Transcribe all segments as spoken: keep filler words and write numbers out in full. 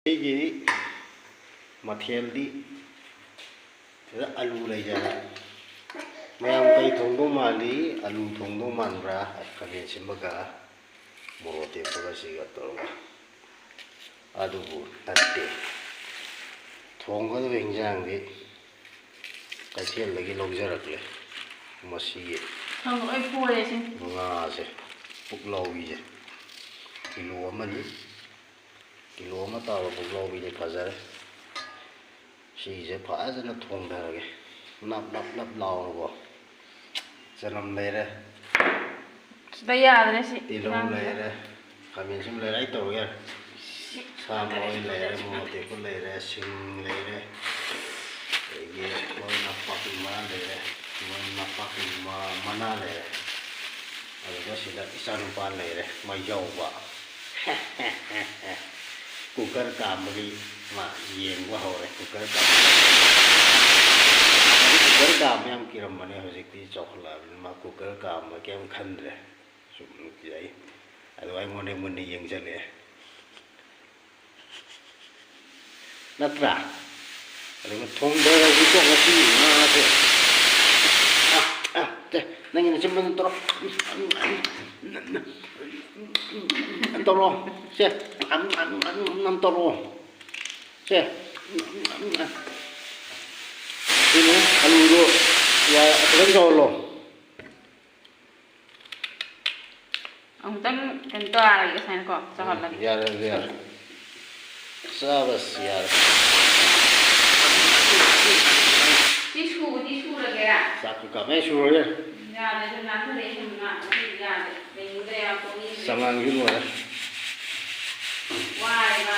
ꯑꯩꯒꯤ ꯃꯊꯦꯜꯗꯤ ꯁꯤꯗ ꯑꯂꯨ ꯂꯩꯖꯔꯦ꯫ ꯃꯌꯥꯝ ꯀꯩ ꯊꯣꯡꯗꯧ ꯃꯥꯜꯂꯤ? ꯑꯂꯨ ꯊꯣꯡꯗꯧ ꯃꯥꯟꯕ꯭ꯔꯥ? ꯈꯥꯃꯦꯟ ꯑꯁꯤꯟꯕꯒ ꯃꯣꯔꯣꯛ ꯑꯇꯦꯛꯄꯒ ꯁꯤꯒ ꯇꯧꯔꯒ꯫ ꯑꯗꯨꯕꯨ ꯅꯠꯇꯦ꯫ ꯊꯣꯡꯒꯗꯕ ꯍꯤꯟꯖꯥꯡꯗꯤ ꯀꯩꯊꯦꯜꯗꯒꯤ ꯂꯧꯖꯔꯛꯂꯦ꯫ ꯃꯁꯤꯒꯤ ꯁꯪ ꯂꯣꯏ ꯐꯣꯏꯔꯦ ꯁꯤ꯫ ꯉꯥꯁꯦ, ꯄꯨꯛꯂꯥꯎꯕꯤꯁꯦ ꯀꯤꯂꯣ ꯑꯃꯅꯤ꯫ ꯀꯤꯂꯣ ꯑꯃ ꯇꯥꯕ ꯄꯨꯛꯂꯥꯎꯕꯤꯅꯤ, ꯐꯖꯔꯦ꯫ ꯁꯤꯁꯦ ꯐꯖꯅ ꯊꯣꯡꯊꯔꯒꯦ꯫ ꯅꯞ ꯅꯞ ꯅꯞ ꯂꯥꯎꯔꯕꯣ? ꯆꯅꯝ ꯂꯩꯔꯦ꯫ ꯁꯤꯗ ꯌꯥꯗ꯭ꯔꯦ ꯁꯤ ꯇꯤꯜꯍꯧ ꯏꯟꯖꯥꯡꯁꯤꯗ꯫ ꯂꯩꯔꯦ, ꯈꯥꯃꯦꯟ ꯑꯁꯤꯟꯕ ꯂꯩꯔꯦ, ꯑꯩ ꯇꯧꯔꯒꯦ꯫ ꯁꯤ ꯁꯥ ꯃꯔꯣꯏ ꯂꯩꯔꯦ, ꯃꯣꯔꯣꯛ ꯑꯇꯦꯛꯄ ꯂꯩꯔꯦ, ꯁꯤꯡ ꯂꯩꯔꯦ, ꯑꯗꯒꯤ ꯃꯔꯣꯏ ꯅꯄꯥꯛꯄꯤ ꯃꯅꯥ ꯂꯩꯔꯦ, ꯃꯔꯣꯏ ꯅꯄꯥꯛꯄꯤ ꯃ-, ꯃꯅꯥ ꯂꯩꯔꯦ꯫ ꯑꯗꯨꯒ ꯁꯤꯗ ꯏꯆꯥꯅꯨꯄꯥ ꯂꯩꯔꯦ, ꯃꯩꯖꯥꯎꯕ꯫ ꯀꯨꯀꯔ ꯀꯥꯝꯕꯒꯤ ꯃꯥ ꯌꯦꯡꯕ ꯍꯧꯔꯦ꯫ ꯀꯨꯀꯔ ꯀꯥꯝꯕ, ꯀꯨꯀꯔ ꯀꯥꯝꯕ ꯌꯥꯝ ꯀꯤꯔꯝꯕꯅꯦ, ꯍꯧꯖꯤꯛꯇꯤ ꯆꯥꯎꯈꯠꯂꯛꯑꯕꯅꯤꯅ ꯃꯥ ꯀꯨꯀꯔ ꯀꯥꯝꯕ ꯀꯩꯝ ꯈꯟꯗ꯭ꯔꯦ꯫ ꯁꯨꯝ ꯀꯤꯖꯩ꯫ ꯑꯗꯣ ꯑꯩꯉꯣꯟꯗ ꯃꯨꯟꯅ ꯌꯦꯡꯁꯤꯜꯂꯛꯑꯦ꯫ ꯅꯠꯇ꯭ꯔꯥ? ꯑꯗꯨꯒ ꯊꯣꯡꯊꯔꯁꯤꯀꯣ ꯉꯁꯤ ꯉꯥꯁꯦ꯫ ꯑ, ꯑ, ꯁꯦ, ꯅꯪꯒꯤ ꯅꯆꯤꯟꯕꯗꯣ ꯇꯧꯔꯣ꯫ ꯇꯧꯔꯣ꯫ ꯁꯦ, ꯅꯝ ꯇꯧꯔꯣ꯫ ꯁꯦ, ꯁꯤꯅꯤ ꯑꯂꯨꯗꯣ ꯌꯥ-, ꯐꯖꯅ ꯇꯧꯍꯜꯂꯣ꯫ ꯑꯃꯨꯛꯇꯪ ꯀꯩꯅꯣ ꯇꯧꯔꯒꯦ, ꯁꯨꯃꯥꯏꯅꯀꯣ, ꯆꯥꯎꯍꯜꯂꯒꯦ꯫ ꯌꯥꯔꯦ, ꯑꯗꯨ ꯌꯥꯔꯦ꯫ ꯆꯥꯕꯁꯤ ꯌꯥꯔꯦ꯫ ꯁꯤ ꯁꯨꯕꯗꯤ ꯁꯨꯔꯒꯦꯔꯥ? ꯆꯥꯛꯁꯨ ꯀꯥꯝꯃꯦ, ꯁꯨꯔꯒꯦ꯫ ꯌꯥꯔꯦ, ꯑꯗꯨ ꯅꯥꯟꯊꯔꯛꯑꯦ, ꯁꯨꯝ ꯉꯥ-, ꯑꯗꯨꯗꯤ ꯌꯥꯔꯦ꯫ ꯂꯩꯅꯤꯡꯗ꯭ꯔꯦ, ꯌꯥꯝ ꯇꯣꯛꯅꯤꯡꯗ꯭ꯔꯦ꯫ ꯆꯉꯥꯡꯁꯨ ꯂꯣꯏꯔꯦ꯫ ꯋꯥꯔꯦ, ꯃꯥ꯫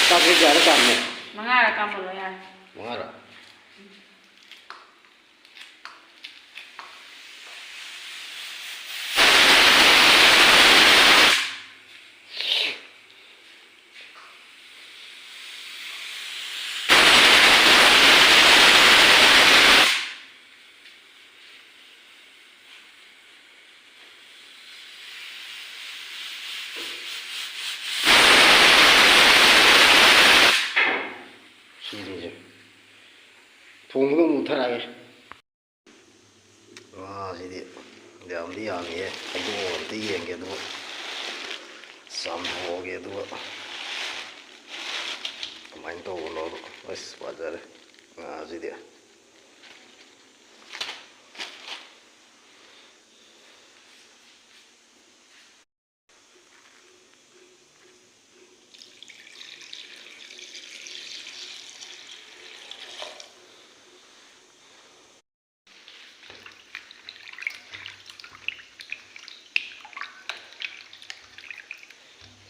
ꯆꯥꯛꯁꯤ ꯀꯌꯥꯔꯛ ꯀꯥꯝꯃꯦ? ꯃꯉꯥꯔꯛ ꯀꯥꯝꯍꯜꯂꯣ, ꯌꯥꯔꯦ꯫ ꯃꯉꯥꯔꯛ? ꯊꯣꯡꯕꯗꯣ ꯑꯃꯨꯛ ꯃꯨꯠꯊꯔꯛꯑꯒꯦ꯫ ꯉꯥꯁꯤꯗꯤ ꯌꯥꯝꯗꯤ ꯌꯥꯝꯃꯤꯍꯦ꯫ ꯍꯩꯗꯣꯛꯑꯒ ꯑꯝꯇ ꯌꯦꯡꯒꯦ, ꯑꯗꯨꯒ ꯆꯥꯝꯊꯣꯛꯑꯒꯦ, ꯑꯗꯨꯒ ꯀꯃꯥꯏꯅ ꯇꯧꯕꯅꯣꯗꯣ꯫ ꯑꯁ, ꯐꯖꯔꯦ ꯉꯥꯁꯤꯗꯤ꯫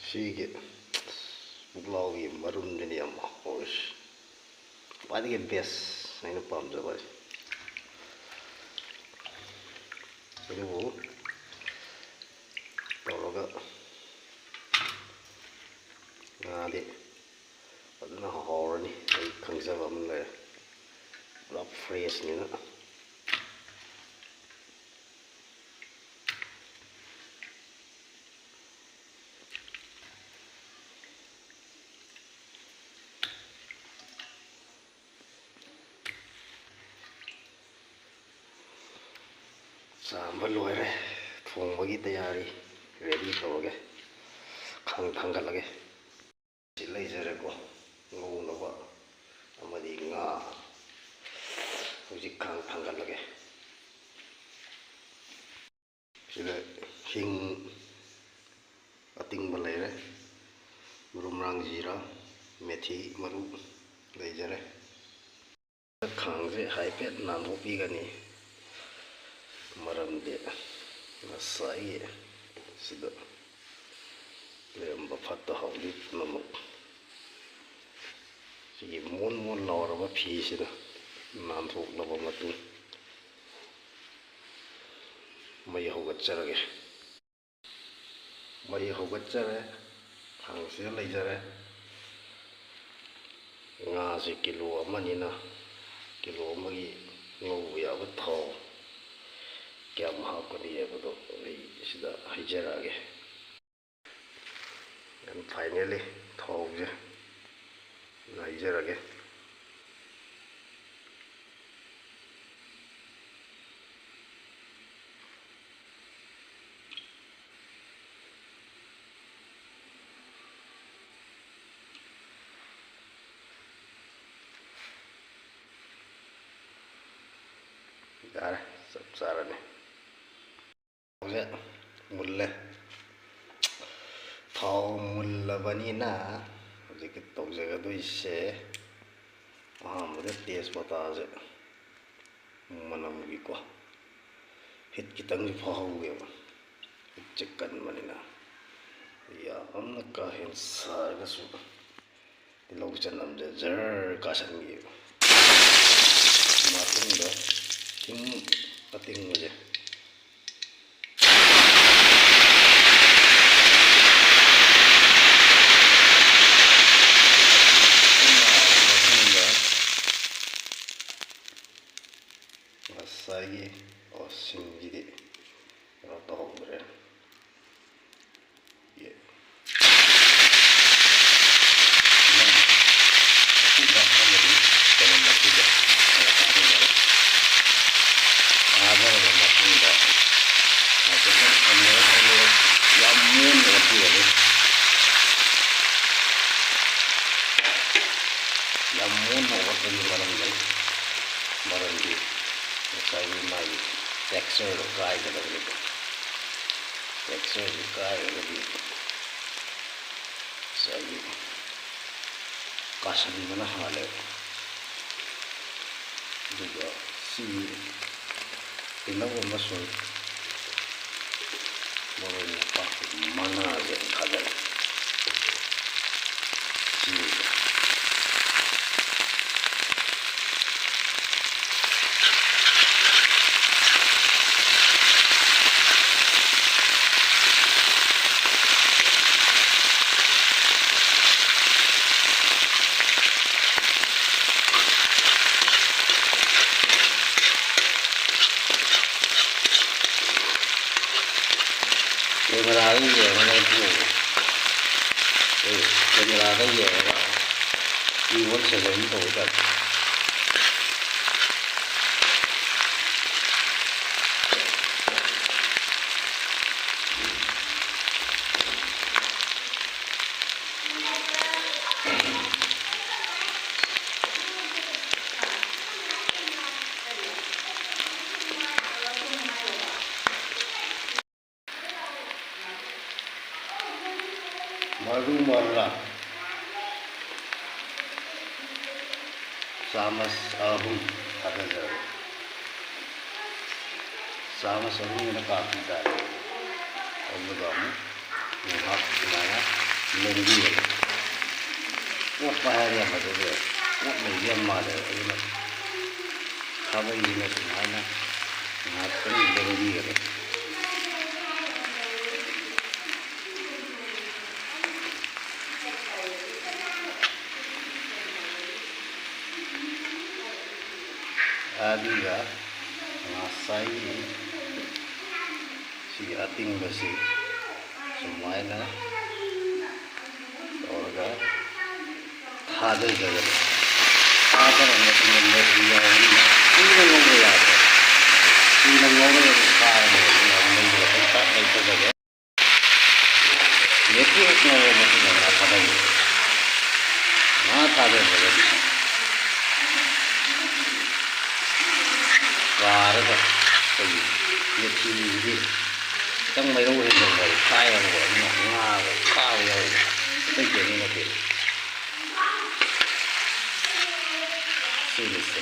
ꯁꯤꯒꯤ ꯄꯨꯛꯂꯥꯎꯕꯤ ꯃꯔꯨꯝꯁꯤꯅ ꯌꯥꯝ ꯍꯥꯎꯔꯤꯁꯦ꯫ ꯈ꯭ꯋꯥꯏꯗꯒꯤ best ꯑꯩꯅ ꯄꯥꯝꯖꯕ ꯍꯥꯏꯁꯦ꯫ ꯑꯗꯨꯕꯨ ꯇꯧꯔꯒ ꯉꯥꯗꯤ ꯐꯖꯅ ꯍꯥꯎꯔꯅꯤ꯫ ꯑꯩ ꯈꯪꯖꯕ ꯑꯃ ꯂꯩꯔꯦ, ꯄꯨꯔꯥ freshꯅꯤꯅ꯫ ꯆꯥꯝꯕ ꯂꯣꯏꯔꯦ꯫ ꯊꯣꯡꯕꯒꯤ ꯇꯌꯥꯔꯤ ready ꯇꯧꯔꯒꯦ꯫ ꯈꯥꯡ ꯊꯥꯡꯒꯠꯂꯒꯦ꯫ ꯁꯤ ꯂꯩꯖꯔꯦꯀꯣ, ꯉꯧꯅꯕ ꯑꯃꯗꯤ ꯉꯥ꯫ ꯍꯧꯖꯤꯛ ꯈꯥꯡ ꯊꯥꯡꯒꯠꯂꯒꯦ꯫ ꯁꯤꯗ ꯍꯤꯡ ꯑꯇꯤꯡꯕ ꯂꯩꯔꯦ, ꯃꯔꯨ ꯃꯔꯥꯡ, ꯖꯤꯔꯥ, ꯃꯦꯊꯤ ꯃꯔꯨ ꯂꯩꯖꯔꯦ꯫ ꯈꯥꯡꯁꯦ ꯍꯥꯏꯐꯦꯠ ꯅꯥꯟꯊꯣꯛꯄꯤꯒꯅꯤ, ꯃꯔꯝꯗꯤ ꯉꯁꯥꯏꯒꯤ ꯁꯤꯗ ꯂꯩꯔꯝꯕ ꯐꯠꯇ ꯍꯥꯎꯗꯤ ꯄꯨꯝꯅꯃꯛ ꯁꯤꯒꯤ ꯃꯣꯟ ꯃꯣꯟ ꯂꯥꯎꯔꯕ ꯐꯤꯁꯤꯅ ꯅꯥꯟꯊꯣꯛꯂꯕ ꯃꯇꯨꯡ, ꯃꯩ ꯍꯧꯒꯠꯆꯔꯒꯦ꯫ ꯃꯩ ꯍꯧꯒꯠꯆꯔꯦ, ꯈꯥꯡꯁꯤꯗ ꯂꯩꯖꯔꯦ꯫ ꯉꯥꯁꯦ ꯀꯤꯂꯣ ꯑꯃꯅꯤꯅ, ꯀꯤꯂꯣ ꯑꯃꯒꯤ ꯉꯧꯕ ꯌꯥꯕ ꯊꯥꯎ ꯀꯌꯥꯝ ꯍꯥꯞꯀꯅꯤ ꯍꯥꯏꯕꯗꯣ ꯑꯩ ꯁꯤꯗ ꯍꯩꯖꯔꯛꯑꯒꯦ꯫ And finally, ꯊꯥꯎꯁꯦ ꯍꯩꯖꯔꯒꯦ꯫ ꯆꯥꯔꯅꯤ꯫ ꯊꯥꯎꯁꯦ ꯃꯨꯜꯂꯦ꯫ ꯊꯥꯎ ꯃꯨꯜꯂꯕꯅꯤꯅ ꯍꯧꯖꯤꯛꯀꯤ ꯇꯧꯖꯒꯗꯣꯏꯁꯦ, ꯑꯍꯥꯟꯕꯗ ꯇꯦꯖꯄꯇꯥꯁꯦ ꯃꯅꯝꯒꯤꯀꯣ ꯍꯤꯠ ꯈꯤꯇꯪꯗꯤ ꯐꯥꯍꯧꯒꯦꯕ꯫ ꯍꯤꯠꯁꯦ ꯀꯟꯕꯅꯤꯅ ꯌꯥꯝꯅ ꯀꯥ ꯍꯦꯟꯅ ꯁꯥꯔꯒꯁꯨ ꯇꯤꯜꯍꯧ ꯆꯅꯝꯁꯦ ꯖꯔ ꯀꯥꯁꯟꯈꯤꯕ ꯃꯇꯨꯡꯗ ꯍꯤꯡ ꯑꯇꯤꯡꯕꯁꯦ ꯃꯇꯨꯡꯗ ꯉꯁꯥꯏꯒꯤ, ꯑꯣ, ꯁꯤꯡꯁꯤꯗꯤ ꯀꯩꯅꯣ ꯇꯧꯍꯧꯗ꯭ꯔꯦ꯫ ꯌꯦ꯫ ꯅꯪ ꯑꯁꯤꯗ ꯑꯃꯗꯤ ꯀꯩꯅꯣ ꯃꯁꯤꯗ ꯊꯥꯗꯔꯕ ꯃꯇꯨꯡꯗ ꯍꯥꯏꯐꯦꯠꯇꯪ ꯑꯅꯤꯔꯛ ꯑꯅꯤꯔꯛ ꯌꯥꯝ ꯃꯨꯟꯅ ꯑꯣꯠꯄꯤꯔꯅꯤ꯫ ꯌꯥꯝ ꯃꯨꯟꯅ ꯑꯣꯠꯄꯒꯤ ꯃꯔꯝꯗꯤ, ꯃꯔꯝꯗꯤ ꯉꯁꯥꯏꯒꯤ ꯃꯥꯒꯤ textureꯗꯣ ꯀꯥꯏꯒꯗꯕꯅꯤꯀꯣ꯫ Textureꯗꯨ ꯀꯥꯏꯔꯒꯗꯤ ꯉꯁꯥꯏꯒꯤ ꯀꯥꯁꯟꯕꯅ ꯍꯥꯜꯂꯦꯕ꯫ ꯑꯗꯨꯒ ꯁꯤ ꯇꯤꯜꯍꯧ ꯑꯃꯁꯨꯡ ꯃꯔꯣꯏ ꯅꯄꯥꯛꯄꯤ ꯃꯅꯥꯁꯦ ꯑꯗꯨꯝ ꯊꯥꯗꯔꯦ꯫ ꯁꯤ cameraꯗ ꯌꯦꯡꯉꯒ ꯅꯪ ꯄꯨꯔꯣ꯫ ꯑꯩ cameraꯗ ꯌꯦꯡꯉꯒ ꯀꯤꯕꯣꯔꯗ surgery ꯇꯧꯕ ꯇꯥꯏꯞꯇ꯫ ꯃꯔꯨ ꯃꯔꯥꯡ ꯆꯥꯃꯁ ꯑꯍꯨꯝ ꯊꯥꯗꯖꯔꯦ꯫ ꯆꯥꯃꯁ ꯑꯍꯨꯝꯒꯤꯅ ꯀꯥꯞꯄꯤ ꯇꯥꯔꯦ꯫ ꯑꯗꯨꯒ ꯑꯃꯨꯛ ꯉꯥꯏꯍꯥꯛ ꯁꯨꯃꯥꯏꯅ ꯂꯦꯡꯕꯤꯔꯒ, ꯑꯣꯠꯄ ꯍꯥꯏꯔꯦ ꯌꯥꯝ ꯐꯖꯗꯦ, ꯑꯣꯠ ꯂꯩꯕ ꯌꯥꯝ ꯃꯥꯜꯂꯦ꯫ ꯑꯗꯨꯅ ꯈꯥꯕꯩꯁꯤꯅ ꯁꯨꯃꯥꯏꯅ ꯉꯥꯏꯍꯥꯛꯇꯪ ꯂꯦꯡꯕꯤꯔꯒ, ꯑꯗꯨꯒ ꯉꯁꯥꯏꯒꯤ ꯁꯤꯒꯤ ꯑꯇꯤꯡꯕꯁꯤ ꯁꯨꯃꯥꯏꯅ ꯇꯧꯔꯒ ꯊꯥꯗꯖꯒꯅꯤ꯫ ꯊꯥꯗꯔ ꯃꯇꯨꯡꯗ ꯃꯦꯠ ꯌꯥꯎꯔꯤ꯫ ꯀꯨꯏꯅ ꯉꯧꯕ ꯌꯥꯗꯦ꯫ ꯀꯨꯏꯅ ꯉꯧꯔꯒꯗꯤ ꯀꯥꯔꯅꯤ꯫ ꯑꯗꯨꯅ ꯃꯩꯗꯣ ꯈꯤꯇꯪ ꯇꯞꯅ ꯂꯩꯊꯖꯒꯦ꯫ ꯃꯦꯠ ꯍꯦꯛ ꯉꯧꯔꯕ ꯃꯇꯨꯡꯗ ꯉꯥ ꯊꯥꯗꯒꯅꯤ꯫ ꯉꯥ ꯊꯥꯗꯔꯒꯗꯤ ꯀꯥꯔꯒ ꯑꯩꯈꯣꯏꯒꯤ ꯃꯦꯊꯤꯁꯤꯗꯤ ꯈꯤꯇꯪ ꯃꯩꯔꯧ ꯍꯦꯟꯖꯤꯟꯈ꯭ꯔꯗꯤ ꯀꯥꯏꯌꯦꯕꯀꯣ꯫ ꯑꯗꯨꯅ ꯉꯥꯒ ꯀꯥꯕ ꯌꯥꯎꯋꯦꯕ꯫ ꯑꯇꯩ ꯀꯩꯝ ꯅꯠꯇꯦ꯫ ꯁꯤꯅꯤꯁꯦ꯫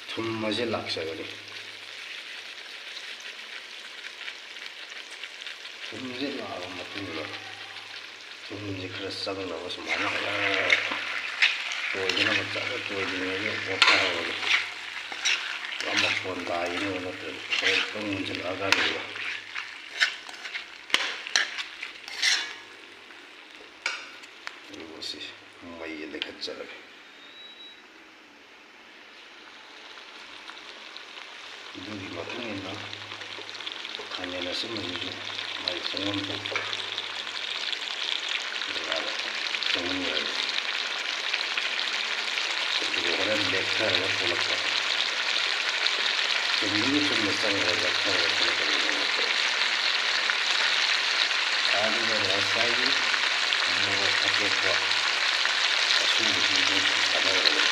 ꯊꯨꯝ ꯑꯁꯤ ꯂꯥꯛꯆꯒꯅꯤ꯫ ꯊꯨꯝꯁꯦ ꯂꯥꯛꯑꯕ ꯃꯇꯨꯡꯗ, ꯊꯨꯝꯁꯦ ꯈꯔ ꯆꯪꯅꯕ ꯁꯨꯃꯥꯏꯅ ꯐꯖꯅ ꯇꯣꯏꯗꯅꯕ ꯐꯖꯅ ꯇꯣꯏꯗ꯭ꯔꯤꯉꯩꯗ ꯑꯣꯠꯈꯥꯏꯍꯧꯔꯒ, ꯄꯨꯔꯥ ꯃꯐꯣꯟ ꯇꯥꯈꯤꯅꯦꯕ ꯅꯠꯇ꯭ꯔꯗꯤ꯫ ꯍꯣꯔꯦꯟ ꯈꯤꯇꯪ ꯃꯨꯟꯁꯤꯜꯂꯛꯑꯀꯥꯟꯗ ꯁꯤ ꯃꯩꯁꯦ ꯂꯩꯈꯠꯆꯔꯒꯦ꯫ ꯑꯗꯨꯒꯤ ꯃꯇꯨꯡ ꯏꯟꯅ ꯈꯥꯃꯦꯟ ꯑꯁꯤꯟꯕꯁꯤꯁꯨ ꯃꯥꯒꯤ ꯆꯪꯐꯝ ꯊꯣꯛꯄ ꯖꯒꯥꯗ ꯆꯪꯍꯟꯈ꯭ꯔꯒꯦ꯫ ꯑꯗꯨꯒ ꯍꯣꯔꯦꯟ ꯂꯦꯛꯊꯔꯒ ꯊꯣꯛꯂꯛꯄ, ꯆꯨꯝꯗꯒꯤ ꯆꯨꯝꯅ ꯆꯪꯉꯒ ꯂꯦꯛꯊꯔꯒ ꯊꯣꯛꯂꯛꯀꯗꯣꯏꯅꯦꯕ꯫ ꯑꯗꯨꯒ ꯉꯁꯥꯏꯒꯤ ꯃꯣꯔꯣꯛ ꯑꯇꯦꯛꯄ ꯑꯁꯨꯕꯁꯤꯁꯨ ꯊꯥꯗꯔꯒꯅꯤ꯫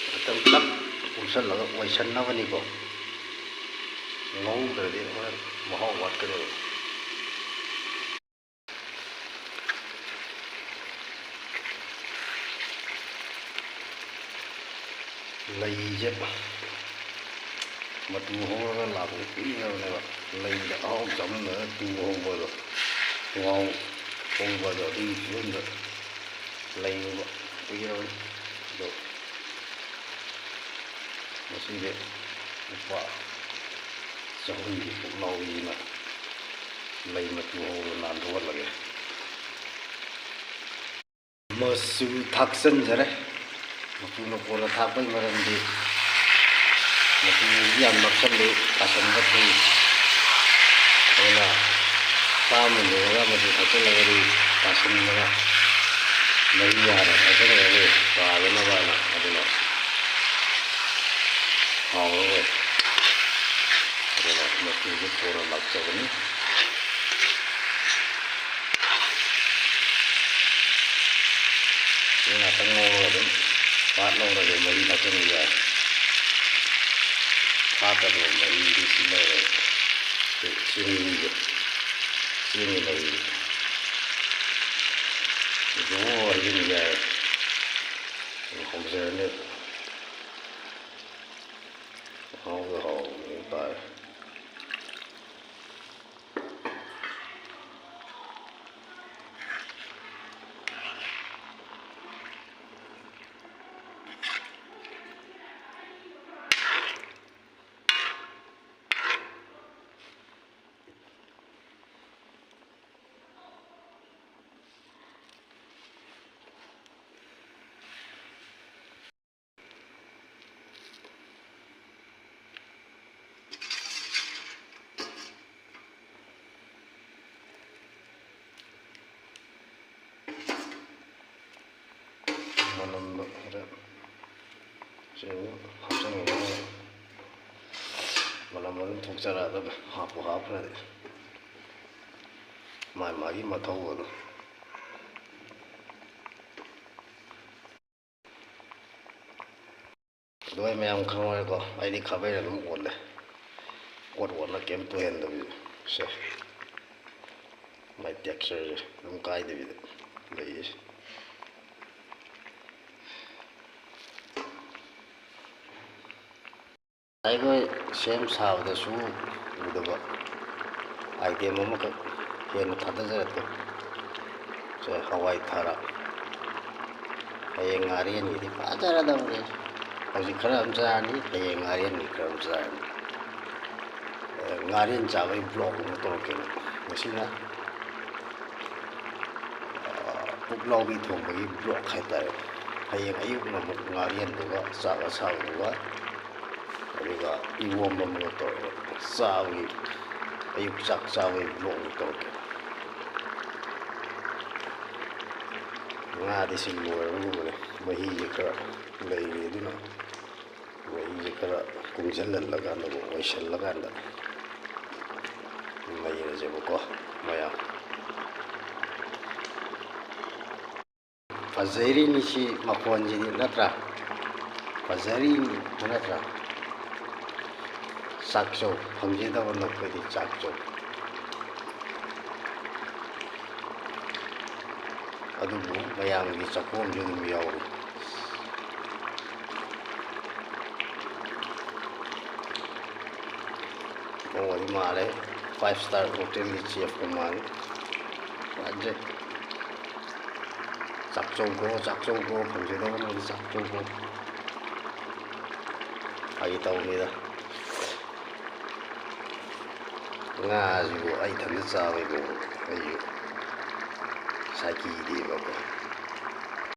ꯉꯥꯛꯇꯪ ꯄꯨꯂꯞ ꯀꯨꯞꯁꯜꯂꯒ ꯑꯣꯏꯁꯟꯅꯕꯅꯤꯀꯣ꯫ ꯉꯧꯗ꯭ꯔꯗꯤ ꯍꯣꯔꯦꯟ ꯃꯍꯥꯎ ꯋꯥꯠꯀꯅꯦꯕ꯫ ꯂꯩꯁꯦ ꯃꯇꯨ ꯍꯧꯔꯒ ꯂꯥꯛꯄꯁꯦ ꯀꯨꯏꯔꯕꯅꯦꯕ꯫ ꯂꯩꯗ ꯑꯍꯥꯎ ꯆꯥꯃꯟꯗꯅ ꯇꯨ ꯍꯧꯕꯗꯣ, ꯇꯨꯍꯥꯎ ꯍꯧꯕꯗꯣ, ꯑꯗꯨꯒꯤ ꯐꯤꯕꯝꯗ ꯂꯩꯔꯨꯕ ꯀꯨꯏꯔꯕꯅꯤ꯫ ꯑꯗꯣ ꯉꯁꯤꯗꯤ ꯂꯨꯄꯥ ꯆꯍꯨꯝꯒꯤ ꯄꯨꯛꯂꯥꯎꯕꯤꯁꯤꯅ ꯂꯩ ꯃꯇꯨ ꯍꯧꯔ ꯅꯥꯟꯊꯣꯛꯍꯜꯂꯒꯦ꯫ ꯃꯆꯨ ꯊꯥꯛꯆꯟꯖꯔꯦ꯫ ꯃꯆꯨꯅ ꯀꯣꯟꯅ ꯊꯥꯛꯄꯒꯤ ꯃꯔꯝꯗꯤ ꯃꯆꯨꯁꯤ ꯌꯥꯝ ꯅꯞꯁꯜꯂꯤ, ꯇꯥꯁꯟꯕ ꯊꯨꯏ꯫ ꯑꯗꯨꯅ ꯆꯥꯝꯃ ꯂꯣꯏꯔꯒ ꯃꯆꯨ ꯊꯥꯛꯆꯜꯂꯒꯗꯤ ꯇꯥꯁꯟꯗꯅ ꯃꯍꯤ ꯍꯥꯟꯅ ꯊꯥꯛꯆꯜꯂꯒꯗꯤ ꯀꯥꯗꯅꯕ ꯍꯥꯏꯅ꯫ ꯑꯗꯨꯅ ꯍꯥꯎꯔꯔꯣꯏ꯫ ꯑꯗꯨꯅ ꯃꯆꯨꯁꯦ ꯀꯣꯟꯅ ꯂꯥꯛꯆꯕꯅꯤ꯫ ꯁꯤ ꯉꯥꯛꯇꯪ ꯉꯧꯔꯒ ꯑꯗꯨꯝ ꯄꯥꯠ ꯂꯧꯔꯒ ꯃꯍꯤ ꯊꯥꯛꯆꯟꯕ ꯌꯥꯏ꯫ ꯊꯥꯛꯀꯗꯕ ꯃꯍꯤꯗꯤ ꯁꯤ ꯂꯩꯔꯦ꯫ ꯁꯤ ꯆꯦꯡꯍꯤꯁꯦ, ꯆꯦꯡꯒꯤ ꯃꯍꯤ꯫ ꯁꯤ ꯑꯗꯨꯝ ꯍꯩꯖꯤꯟꯕ ꯌꯥꯏ꯫ ꯑꯗꯨꯝ ꯍꯧꯖꯔꯅꯤ꯫ ꯍꯥꯎꯗ ꯍꯥꯎꯕꯅꯤ ꯇꯥꯏ꯫ ꯍꯥꯞꯆꯤꯟꯒꯅꯤ꯫ ꯃꯅꯝ ꯑꯗꯨꯝ ꯊꯣꯛꯆꯔꯛꯑꯗꯕꯅꯤ, ꯍꯥꯞꯄꯨ ꯍꯥꯞꯈ꯭ꯔꯗꯤ꯫ ꯃꯥꯒꯤ ꯃꯥꯒꯤ ꯃꯊꯧ ꯑꯗꯣ꯫ ꯑꯗꯨ ꯑꯩ ꯃꯌꯥꯝ ꯈꯪꯉꯣꯏꯀꯣ, ꯑꯩꯗꯤ ꯈꯥꯕꯩꯅ ꯑꯗꯨꯝ ꯑꯣꯠꯂꯦ꯫ ꯑꯣꯠ ꯑꯣꯠꯅ ꯀꯩꯝ ꯇꯣꯏꯍꯟꯗꯕꯤꯗ꯫ ꯁꯦ꯫ ꯃꯥꯏ textureꯁꯦ ꯑꯗꯨꯝ ꯀꯥꯏꯗꯕꯤꯗ ꯂꯩꯌꯦ꯫ ꯑꯩꯈꯣꯏ ꯁꯦꯝ ꯁꯥꯕꯗꯁꯨ ꯎꯗꯕ item ꯑꯃꯈꯛ ꯍꯦꯟꯅ ꯊꯥꯗꯖꯔꯛꯀꯦ꯫ ꯁꯦ, ꯍꯋꯥꯏ ꯊꯔꯥꯛ꯫ ꯍꯌꯦꯡ ꯉꯥꯔꯦꯟꯒꯤꯗꯤ ꯐꯖꯔꯗꯕꯅꯦ꯫ ꯍꯧꯖꯤꯛ ꯈꯔ ꯑꯃ ꯆꯥꯔꯅꯤ, ꯍꯌꯦꯡ ꯉꯥꯔꯦꯟꯒꯤ ꯈꯔ ꯑꯃ ꯆꯥꯔꯅꯤ꯫ ꯑꯦ, ꯉꯥꯔꯦꯟ ꯆꯥꯕꯒꯤ vlog ꯑꯃ ꯇꯧꯔꯛꯀꯦ꯫ ꯉꯁꯤꯅ, ꯑ, ꯄꯨꯛꯂꯥꯎꯕꯤ ꯊꯣꯡꯕꯒꯤ vlog ꯍꯥꯏꯇꯥꯔꯦ꯫ ꯍꯌꯦꯡ ꯑꯌꯨꯛꯅ ꯑꯃꯨꯛ ꯉꯥꯔꯦꯟꯗꯨꯒ ꯆꯥꯛ ꯑꯁꯥꯕꯗꯨꯒ, ꯑꯗꯨꯒ ꯏꯔꯣꯝꯕ ꯑꯃꯒ ꯇꯧꯔꯒ ꯆꯥꯕꯒꯤ, ꯑꯌꯨꯛ ꯆꯥꯛ ꯆꯥꯕꯒꯤ vlog ꯑꯃ ꯇꯧꯔꯛꯀꯦ꯫ ꯉꯥꯗꯤ ꯁꯤ ꯂꯣꯏꯔꯒꯨꯝꯕꯅꯦ, ꯃꯍꯤꯁꯦ ꯈꯔ ꯂꯩꯔꯤ, ꯑꯗꯨꯅ ꯃꯍꯤꯁꯦ ꯈꯔ ꯀꯨꯡꯁꯤꯜꯍꯜꯂꯀꯥꯟꯗꯀꯣ, ꯑꯣꯏꯁꯤꯜꯂꯀꯥꯟꯗ ꯂꯩꯔꯁꯦꯕꯀꯣ ꯃꯌꯥꯝ꯫ ꯐꯖꯩꯔꯤꯅꯤ ꯁꯤ ꯃꯈꯣꯟꯁꯤꯗꯤ ꯅꯠꯇ꯭ꯔꯥ? ꯐꯖꯔꯤꯅꯤ ꯅꯠꯇ꯭ꯔꯥ? ꯆꯥꯛꯆꯧ, ꯐꯪꯖꯗꯕ ꯅꯈꯣꯏꯗꯤ ꯆꯥꯛꯆꯧ꯫ ꯑꯗꯨꯕꯨ ꯃꯌꯥꯝꯒꯤ ꯆꯥꯛꯈꯣꯝꯁꯨ ꯑꯗꯨꯝ ꯌꯥꯎꯔꯤ꯫ ꯃꯑꯣꯡꯗꯤ ꯃꯥꯜꯂꯦ, five star hotelꯒꯤ chefꯀ ꯃꯥꯜꯂꯤ꯫ ꯐꯖꯩ꯫ ꯆꯥꯛꯆꯧꯀꯣ, ꯆꯥꯛꯆꯧꯀꯣ, ꯐꯪꯖꯗꯕ ꯅꯣꯏꯗꯤ ꯆꯥꯛꯆꯧꯀꯣ꯫ ꯐꯥꯒꯤ ꯇꯧꯕꯅꯤꯗ꯫ ꯉꯥꯁꯤꯕꯨ ꯑꯩ ꯏꯊꯟꯇ ꯆꯥꯕꯩꯕꯨ ꯑꯩꯁꯨ ꯁꯥꯏꯀꯤꯗꯦꯕꯀꯣ꯫